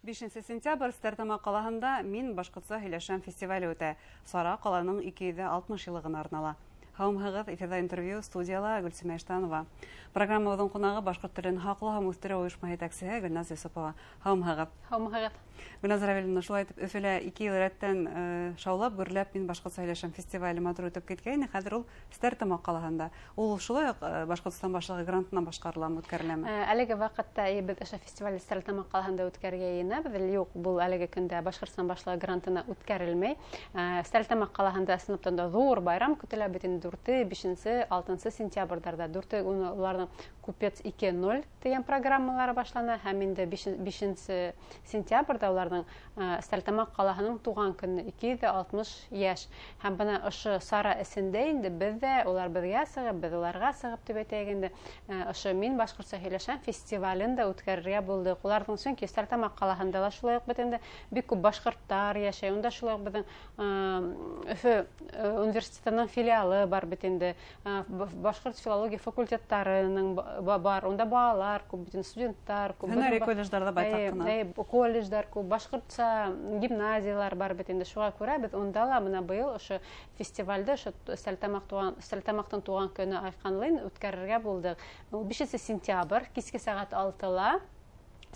5 сентябрь Стәрлетамаҡ ҡалаһында «Мин башҡортса һөйләшәм» фестивале үтә. Сара ҡаланың 260 йыллығына арнала. Һаумыһығыҙ, эфирҙа «Интервью», студияла Гөлсимә Иштанова. Программабыҙҙың ҡунағы — башҡорт телен һаҡлау һәм үҫтереү ойошмаһы етәксеһе Гөлназ Йосопова. Һаумыһығыҙ. Һаумыһығыҙ. Гөлназ Равилевна, шулай итеп, Өфөлә 2 йыл рәттән шаулап, гөрләп «Мин башҡортса һөйләшәм» фестивале матур үтеп киткәйне. Хәҙер ул Стәрлетамаҡ ҡалаһында. Ул шулай уҡ Башҡортостан Башлығы грантынан башҡарыламы, үткәреләме? Әлеге ваҡытта беҙ ошо фестиваль Стәрлетамаҡ ҡалаһында үткәрергә йыйынабыҙ. Юҡ, был әлеге көндә Башҡортостан Башлығы грантына үткәрелмәй. Стәрлетамаҡ ҡалаһында ысынлап та ҙур байрам көтөлә бит инде 4, 5, 6 сентябрҙарҙа. 4 уны уларҙың «Купец 2.0» тигән программалары башлана, һәм инде 5 сентябрҙә уларҙың Стәрлетамаҡ ҡалаһының тыуған көнө, 260 йәш. Һәм бына ошо сара эсендә инде беҙ ҙә, улар беҙгә сығып, беҙ уларға сығып тип әйтәйек инде, ошо «Мин башҡортса һөйләшәм» фестивален дә үткәрергә булдыҡ. Уларҙың, сөнки Стәрлетамаҡ ҡалаһында ла шулай уҡ бит инде бик күп башҡорттар йәшәй. Унда шулай уҡ беҙҙең Өфө университетының филиалы бар бит инде, башҡорт филология факультеттарының бар, унда балалар күп бит инде, студенттар күп. Һөнәри колледждар ҙа байтаҡ ҡына. Колледждар күп, башҡортса гимназиялар бар бит инде. Шуға күрә беҙ унда ла бына быйыл ошо фестивалде ошо Стәрлетамаҡтың тыуған көнө айҡанлын үткәрергә булдыҡ. Ул 5 сентябрь киске сәғәт 6-ла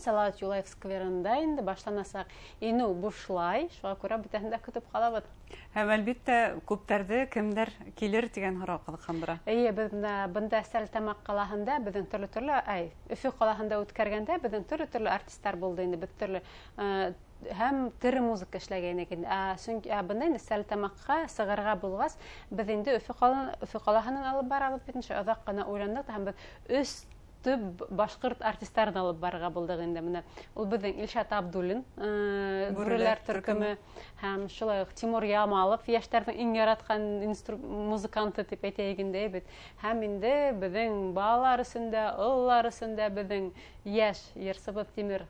Салават Юлаев скверында инде башланасаҡ. Инеү бушлай, шуға күрә бөтәһен дә көтөп ҡалабыҙ. Һәм әлбиттә күптәрҙе кемдәр килер тигән һорау ҡыҙыҡһындыра. Эйе, беҙ бына бында Стәрлетамаҡ ҡалаһында беҙҙең төрлө-төрлө, ай, Өфө ҡалаһында үткәргәндә беҙҙең төрлө-төрлө артистар булды инде, беҙ төрлө һәм тере музыка эшләгәйнек инде. Сөнки бында инде Стәрлетамаҡҡа сығырға булғас, беҙ инде Өфө ҡалаһынан алып барабыҙ бит инде, оҙаҡ ҡына уйландыҡ һәм беҙ өс төп башҡорт артистарын алып барырға булдыҡ инде. Бына ул беҙҙең Илшат Абдуллин, Бүреләр Бүреләр төркөмө. төркөмө, һәм шулай уҡ Тимур Ямалов, йәштәрҙең иң яратҡан музыканты тип әйтәйек инде бит. Һәм инде беҙҙең балалар өсөн дә, ололар өсөн дә беҙҙең йәш йырсыбыҙ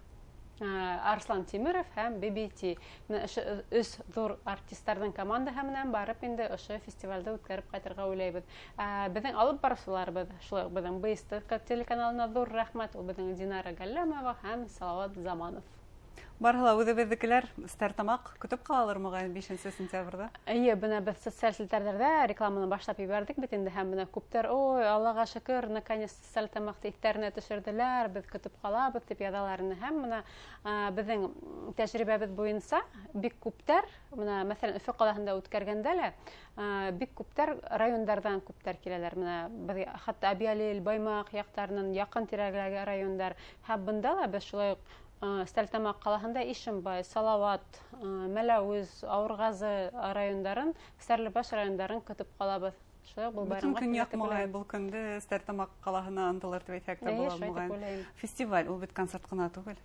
Арслан Тимиров һәм BBT. Бына ошо өс ҙур артистарҙың командаһы менән барып инде ошо фестивалде үткәреп ҡайтырға уйлайбыҙ. Беҙҙең алып барыусыларыбыҙ, шулай уҡ беҙҙең БСТ телеканалына ҙур рәхмәт, ул беҙҙең Динара Галләмова һәм Салават Заманов. Барыһы ла үҙебеҙҙекеләр. Стәрлетамаҡ көтөп ҡалалыр моғайын 5 сентябрҙә. Эйе, бына беҙ социаль селтәрҙәрҙә рекламаны башлап ебәрҙек бит инде, һәм бына күптәр, ой, Аллаға шөкөр, наконец Стәрлетамаҡты иҫтәренә төшөрҙөләр, беҙ көтөп ҡалабыҙ тип яҙалар ине. Һәм бына беҙҙең тәжрибәбеҙ буйынса бик күптәр, бына мәҫәлән Өфө ҡалаһында үткәргәндә лә, бик күптәр райондарҙан күптәр киләләр. Бына беҙгә хатта Әбйәлил, Баймаҡ яҡтарынан яҡын тирәләге райондар. Һәм бында ла беҙ шулай уҡ Стәрлетамаҡ ҡалаһында Ишембай, Салауат, Мәләүез, Ауырғазы райондарын, Стәрлебаш райондарын көтөп ҡалабыҙ. Шулай уҡ был Бөтөн байрамға көньяҡ килеп моғайын уйлайым. был көндө Стәрлетамаҡ ҡалаһына ынтылыр тип әйтһәк тә Эйе, була шулай тип моғайын. уйлайым. Фестиваль ул бит концерт ҡына түгел.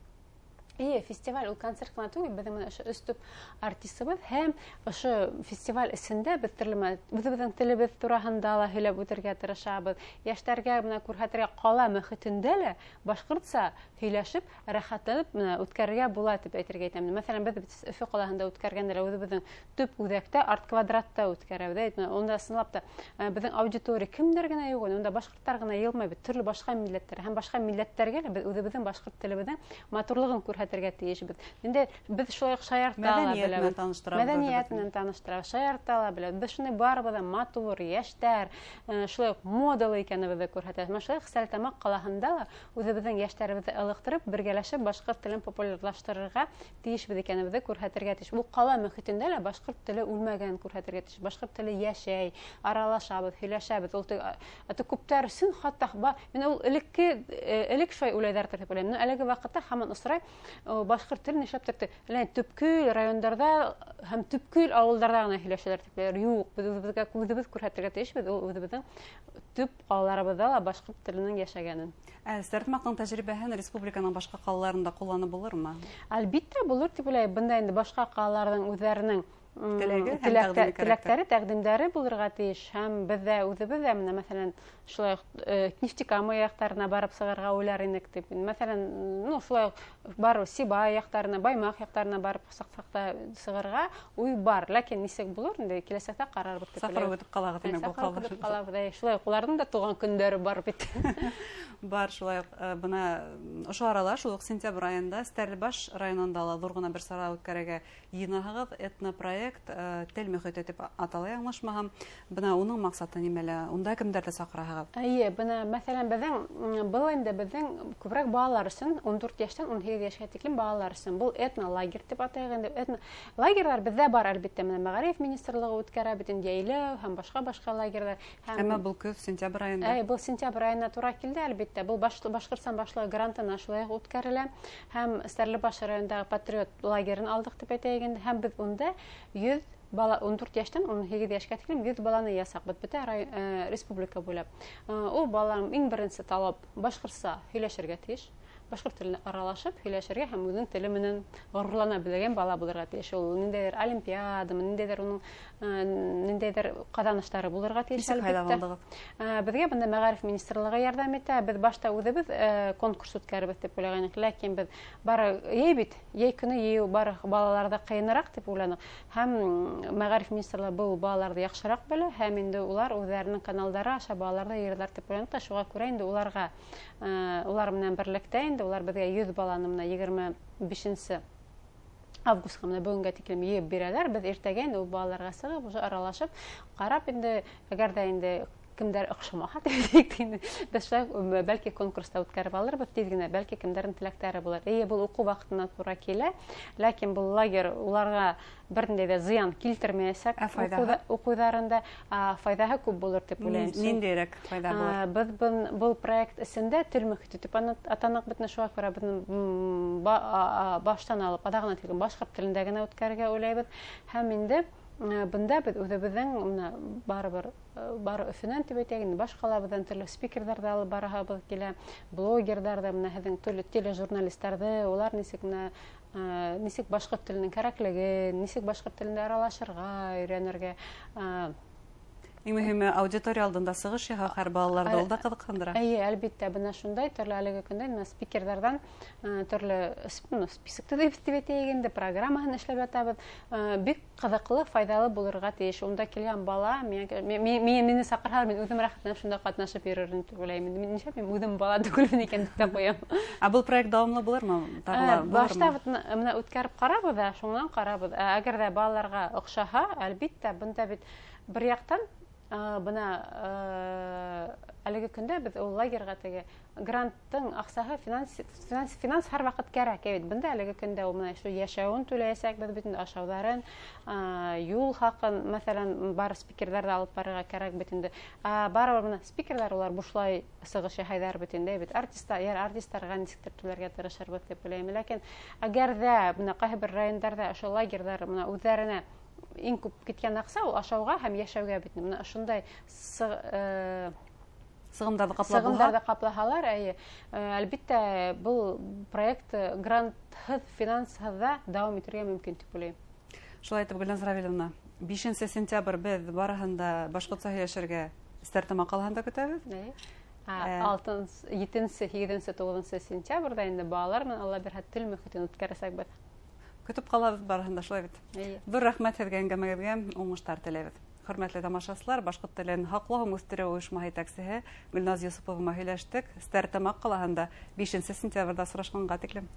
Эйе, фестиваль ул концерт ҡына түгел, беҙҙең менән ошо өс төп артисыбыҙ һәм ошо фестиваль эсендә беҙ төрлө үҙебеҙҙең телебеҙ тураһында ла һөйләп үтергә тырышабыҙ. Йәштәргә бына күрһәтергә ҡала мөхитендә лә башҡортса һөйләшеп, рәхәтләнеп бына үткәрергә була тип әйтергә әйтәм. Мәҫәлән, беҙ бит Өфө ҡалаһында үткәргәндә лә үҙебеҙҙең төп үҙәктә арт-квадратта үткәрәбеҙ. Әйт, бына унда ысынлап та беҙҙең аудитория кемдәр генә юҡ, унда башҡорттар ғына йыйылмай бит, төрлө башҡа милләттәр һәм башҡа милләттәргә лә беҙ үҙебеҙҙең башҡорт телебеҙҙең матурлығын күрһәтергә тейешбеҙ. Инде беҙ шулай уҡ шаярта ла Мәҙәниәт беләбеҙ. менән таныштырабыҙ Мәҙәниәт үҙебеҙҙе. менән таныштырабыҙ, шаярта ла беләбеҙ. Беҙ шундай барыбыҙ ҙа матур йәштәр, шулай уҡ модалы икәнебеҙҙе күрһәтәбеҙ. Бына шулай уҡ Стәрлетамаҡ ҡалаһында ла үҙебеҙҙең йәштәребеҙҙе ылыҡтырып, бергәләшеп башҡорт телен популярлаштырырға тейешбеҙ икәнебеҙҙе күрһәтергә тейеш. Ул ҡала мөхитендә лә башҡорт теле үлмәгәнен күрһәтергә тейеш. Башҡорт теле йәшәй, аралашабыҙ, һөйләшәбеҙ. Ул күптәр өсөн хатта мин ул элек шулай уйлайҙар тип уйлайым. Мин әлеге ваҡытта һаман осрай, башҡорт телен нишләптер әллә төпкөл райондарҙа һәм төпкөл ауылдарҙа ғына һөйләшәләр тип уйлайҙар. Юҡ, беҙ үҙебеҙгә үҙебеҙ күрһәтергә тейешбеҙ, ул үҙебеҙҙең төп ҡалаларыбыҙҙа ла башҡорт теленең йәшәгәнен. Стәрлетамаҡтың тәжрибәһен республиканың башҡа ҡалаларында ҡулланып булырмы? Әлбиттә булыр тип уйлайым. Бында инде башҡа ҡалаларҙың үҙҙәренең Теләктәре, тәҡдимдәре булырға тейеш. Һәм беҙ ҙә үҙебеҙ ҙә менә, мәҫәлән, шулай уҡ Нефтекама яҡтарына барып сығырға уйлар инек тип. Мәҫәлән, ну, шулай уҡ барып Сибай яҡтарына, Баймаҡ яҡтарына барып сыҡһаҡ та сығырға уй бар. Ләкин нисек булыр инде, киләсәктә ҡарарбыҙ тип. Саҡырыу көтөп ҡалағыҙ, тимәк, был ҡалабыҙ. Ҡалабыҙ. Шулай уҡ уларҙың да тыуған көндәре бар бит. Бар, шулай уҡ бына ошо арала, шул уҡ сентябрь айында Стәрлебаш районында ла ҙур ғына бер сара үткәрергә йыйынаһығыҙ. Этнопроект «Тел мөхите» тип атала, яңылышмаһам. Бына уның маҡсаты нимәлә? Унда кемдәрҙе саҡыраһығыҙ? Эйе, бына мәҫәлән, беҙҙең был инде беҙҙең күберәк балалар өсөн, 14 йәштән 18 йәшкә тиклем балалар өсөн. Был этнолагерь тип атайыҡ инде. Этнолагерҙар беҙҙә бар, әлбиттә, менә мәғариф министрлығы үткәрә бит инде йәйләү һәм башҡа-башҡа лагерҙар. Әммә был көҙ сентябрь айында. Эйе, был сентябрь айына тура килде, әлбиттә. Был Башҡортостан Башлығы грантына шулай уҡ үткәрелә. Һәм Стәрлебаш районындағы патриот лагерын алдыҡ тип әйтәйек инде. Һәм беҙ унда 100 бала, 14 йәштән 18 йәшкә тиклем 100 баланы ясаҡбыҙ бөтә республика буйлап. Ул баланың иң беренсе талап башҡортса һөйләшергә тейеш. Башҡорт теленә аралашып һөйләшергә һәм үҙенең теле менән ғорурлана белгән бала булырға тейеш. Ул ниндәйҙер олимпиада, ниндәйҙер уның ниндәйҙер ҡаҙаныштары булырға тейеш, Нисек һайлап әлбиттә. алдығыҙ? Беҙгә бында мәғариф министрлығы ярҙам итә. Беҙ башта үҙебеҙ конкурс үткәрербеҙ тип уйлағайныҡ, ләкин беҙ бары йәй бит, йәй көнө йыйыу бары балаларҙа ҡыйыныраҡ тип уйланыҡ. Һәм мәғариф министрлығы был балаларҙы яҡшыраҡ белә, һәм инде улар үҙҙәренең каналдары аша балаларҙы йыйырҙар тип уйланыҡ та, шуға күрә инде улар менән берлектә инде улар беҙгә 100 баланы менә 25 августҡа менә бөгөнгә тиклем йыйып бирәләр. Беҙ иртәгә инде ул балаларға сығып, уже аралашып, ҡарап инде, әгәр ҙә инде кемдәр оҡшамаһа тип әйтәйек инде, беҙ шулай бәлки конкурста үткәреп алырбыҙ тиҙ генә, бәлки кемдәрҙең теләктәре булыр. Эйе, был уҡыу ваҡытына тура килә, ләкин был лагерь уларға бер ниндәй ҙә зыян килтермәйәсәк. Ә файҙаһы? Уҡыуҙарында, файҙаһы күп булыр тип уйлайым. Ниндәйерәк файҙа булыр? Беҙ был проект эсендә тел мөхите тип атаныҡ бит, шуға күрә беҙ баштан алып аҙағына тиклем башҡорт телендә генә үткәрергә уйлайбыҙ. Һәм инде бында беҙ үҙебеҙҙең менә барыбер, бары Өфөнән тип әйтәйек инде, баш ҡалабыҙҙан төрлө спикерҙарҙы алып бараһыбыҙ килә, блогерҙарҙы, менә һеҙҙең төрлө тележурналистарҙы, улар нисек менә, нисек башҡорт теленең кәрәклеген, нисек башҡорт телендә аралашырға өйрәнергә. Иң мөһиме, аудитория алдында сығыш яһау һәр балаларҙы ул да ҡыҙыҡһындыра. Эйе, әлбиттә, бына шундай төрлө әлеге көндә менә спикерҙарҙан, төрлө список төҙөйбөҙ тип әйтәйек инде, программаһын эшләп ятабыҙ. Бик ҡыҙыҡлы, файҙалы булырға тейеш. Унда килгән бала, мине саҡырһалар, мин үҙем рәхәтләнеп шунда ҡатнашып йөрөрөм тип уйлайым. Мин нишләп мин үҙем бала түгелмен икән тип тә ҡуям. Ә был проект дауамлы булырмы? Тағы ла булырмы? Башта бит менә үткәреп ҡарабыҙ ҙа, шунан ҡарабыҙ. Әгәр ҙә балаларға оҡшаһа, әлбиттә, бында бит бер яҡтан, бына, әлеге көндә беҙ ул лагерға теге гранттың аҡсаһы финанс һәр ваҡыт кәрәк бит. Бында әлеге көндә ул менә шул йәшәүен түләйәсәк, беҙ бит инде ашауҙарын, юл хаҡын, мәҫәлән, бар спикерҙарҙы алып барырға кәрәк бит инде. Барыбер бына спикерҙар улар бушлай сығыш яһайҙар бит инде, бит артистар, йәр артистарға нисектер түләргә тырышырбыҙ тип уйлайым. Ләкин әгәр ҙә бына ҡайһы бер райондарҙа ошо лагерҙар бына үҙҙәренә иң күп киткән аҡса ул ашауға һәм йәшәүгә бит. Бына ошондай сығымдарҙы ҡаплап булһа? Сығымдарҙы ҡаплаһалар, эйе. Әлбиттә, был проект грантһыҙ, финансһыҙ ҙа дауам итергә мөмкин тип уйлайым. Шулай итеп, Гөлназ Равиловна, 5 сентябрь беҙ барыһын да башҡортса һөйләшергә Стәрлетамаҡ ҡалаһында көтәбеҙ. Эйе. Алтынсы, етенсе, һигеҙенсе, туғыҙынсы сентябрҙә инде балалар менән Алла бирһә тел мөхитен үткәрәсәкбеҙ. Көтөп ҡалабыҙ барыһын да, шулай бит. Эйе. Ҙур рәхмәт һеҙгә әңгәмәгеҙгә, уңыштар теләйбеҙ. Хөрмәтле тамашасылар, башҡорт телен һаҡлау һәм үҫтереү ойошмаһы етәксеһе Гөлназ Йосопова менән һөйләштек. Стәрлетамаҡ ҡалаһында 5 сентябрҙә осрашҡанға тиклем.